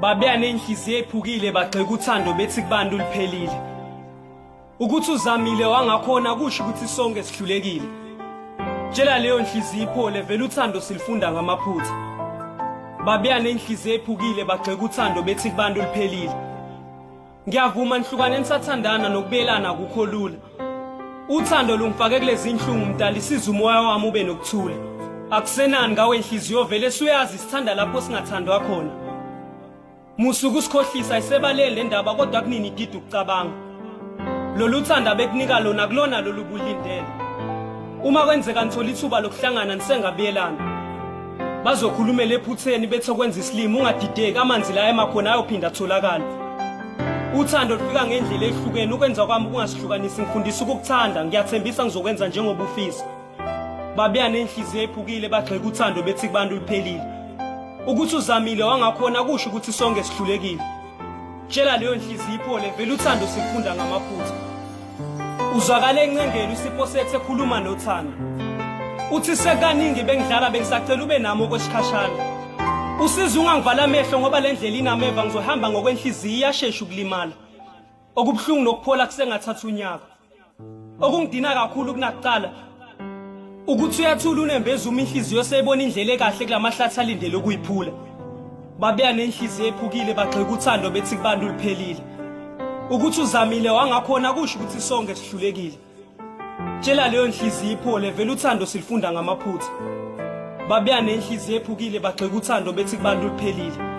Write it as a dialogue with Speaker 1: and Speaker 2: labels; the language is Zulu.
Speaker 1: Babeya nenhliziyo ephukile bagxeka uthando bethi kubantu luphelile. Ukuthi uzamile wangakhona kusho ukuthi sonke sihlulekile. Tshela leyo nhliziyo iphole vele uthando silifunda ngamaphutha. Babeya nenhliziyo ephukile bagxeka uthando bethi kubantu luphelile. Ngiyavuma nihlukane nisathandana nokubuyelana akukho lula. Uthando lungifake kulezi inhlungu mdali siza umoya wami ube nokuthula. Akusenani ngawe nhliziyo vele suyazi sithanda lapho singathandwa khona. Musa ukusikhohlisa isebaleni le ndaba kodwa kunini idida ukucabanga. Lolu thando abekunika lona kulona lolu bulindele. Uma kwenzeka nithola ithuba lokuhlangana nisengabuyelana. Bazokhulumela ephutheni bethi okwenza isilima ungadideki amanzi la emakhona ayophinda atholakale. Uthando lufika ngendlela ehlukene ukwenza kwami ukungasihlukanisi ngifundisa ukukuthanda ngiyathembisa ngizokwenza njengoba ufisa. Babeya nenhliziyo ephukile bagxeka uthando bethi kubantu luphelile. Ukuthi uzamile wangakhona kusho ukuthi sonke sihlulekile. Tshela leyo nhliziyo iphole vele uthando sifunda ngamaphutha. Uzwakala encengela uSipho sethe ekhuluma noThando. Uthi sekaningi bengidlala bengisacela ube nami okwesikhashana. Usiza ungangivala amehlo ngoba le ndlela inameva ngizohamba ngokwenhliziyo iyashesha ukulimala. Okubuhlungu nokuphola kusengathatha unyaka. Okungidina kakhulu kunakuqala ukuthi uyathula unembeza uma inhliziyo seyibona indlela ekahle kulamahlathi alindele ukuyiphula. Babeya nenhliziyo ephukile bagxeka uthando bethi kubantu luphelile. Ukuthi uzamile wangakhona kusho ukuthi sonke sihlulekile. Tshela leyo nhliziyo iphole vele uthando silifunda ngamaphutha. Babeya nenhliziyo ephukile bagxeka uthando bethi kubantu luphelile.